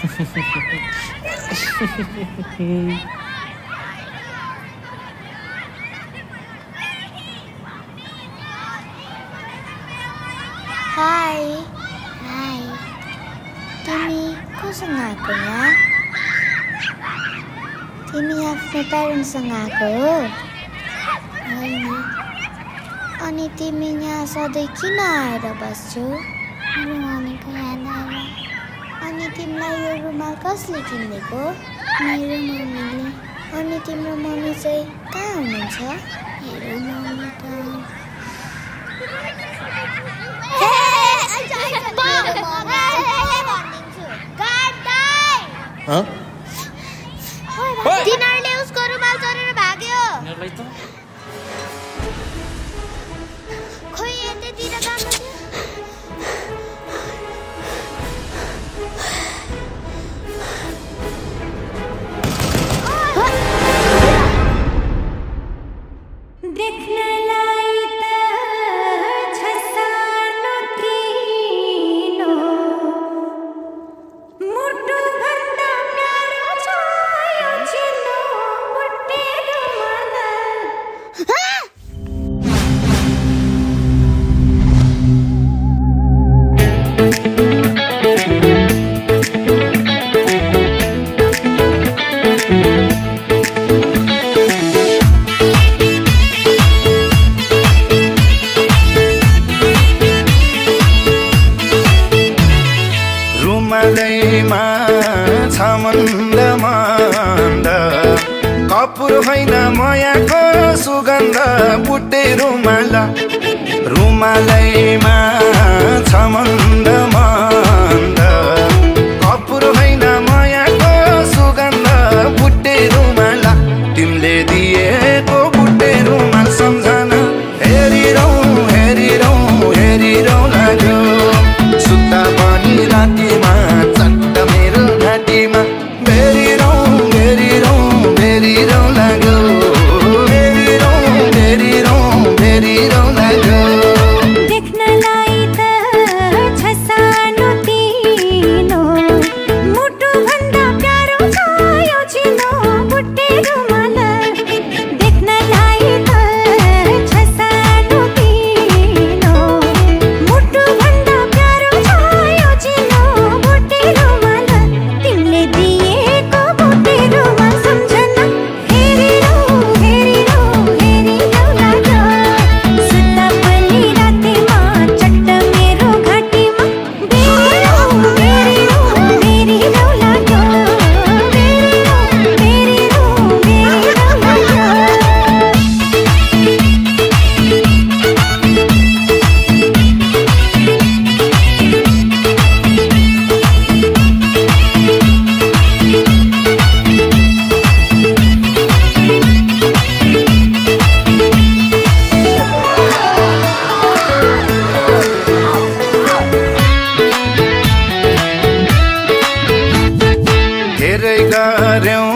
हाय हाय तिमी कोसँग आएको यहाँ? तिमी आफ्नो प्यारेन्ट्ससँग आएको हो? होइन। अनि तिमी यहाँ सधैँ किन आएर बस्छौ? मेरो मम्मीको याद आएर। अनि तिमीलाई यो रुमाल कसले किनिदिएको? मेरो मम्मीले। अनि तिम्रो मम्मी चाहिँ कहाँ हुनुहुन्छ? मेरो मम्मी त तिनीहरूले उसको रुमाल चोरेर भाग्यो। खोइ यतैतिर जानु थियो। मन्द मन्द कपुर होइन मायाको सुगन्ध बुट्टे रुमाल रुमालैमा छ मन्द मन्द कपुर होइन मायाको सुगन्ध बुट्टे रुमाल तिमीले दिएको बुट्टे रुमाल सम्झना हेरिरौँ हेरिरौँ हेरिरौँ लाग्यो सुत्दा पनि रातिमा चट्ट मेरो घाँटीमा भेरिरौँ भेरिरौँ भेरिरौँ लाग्यो भेरिरौँ भेरिरौँ भेरिरौँ लाग्यो देख्नलाई त छ सानो तिनो मुटु भन्दा प्यारो छ यो चिनो बुट्टे रुमाल देख्नलाई त छ सानो तिनो मुटु भन्दा प्यारो छ यो चिनो बुट्टे रुमाल तिमीले दिएको बुट्टे रुमाल सम्झना हेरिरौँ हेरिरौँ हेरिरौँ लाग्यो सुत्दा पनि रातिमा चट्ट मेरो घाँटीमा भेरिरौँ भेरिरौँ भेरिरौँ लाग्यो भेरिरौँ भेरिरौँ भेरिरौँ लाग्यो धेरै गर्यौं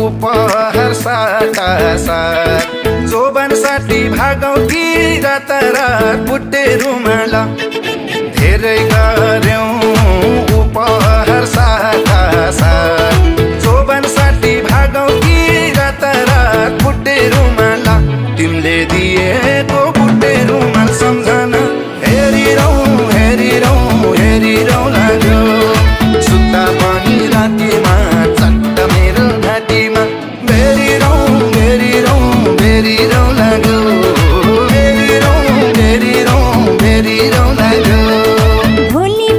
उपहार साटासाट जोबन साटी भागौँ कि रात रात बुट्टे रुमाल धेरै गर्यौं उपहार साटासाट जोबन साटी भागौँ कि रात रात बुट्टे रुमाल तिमीले दिएको बुट्टे रुमाल सम्झना हेरिरौँ हेरिरौँ हेरिरौँ लाग्यो सुत्दा पनि रातिमा चट्ट मेरो घाँटीमा भेरिरौँ भेरिरौँ भेरिरौँ लाग्यो भेरिरौँ भेरिरौँ भेरिरौँ लाग्यो भोलि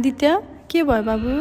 आदित्य के भयो बाबु?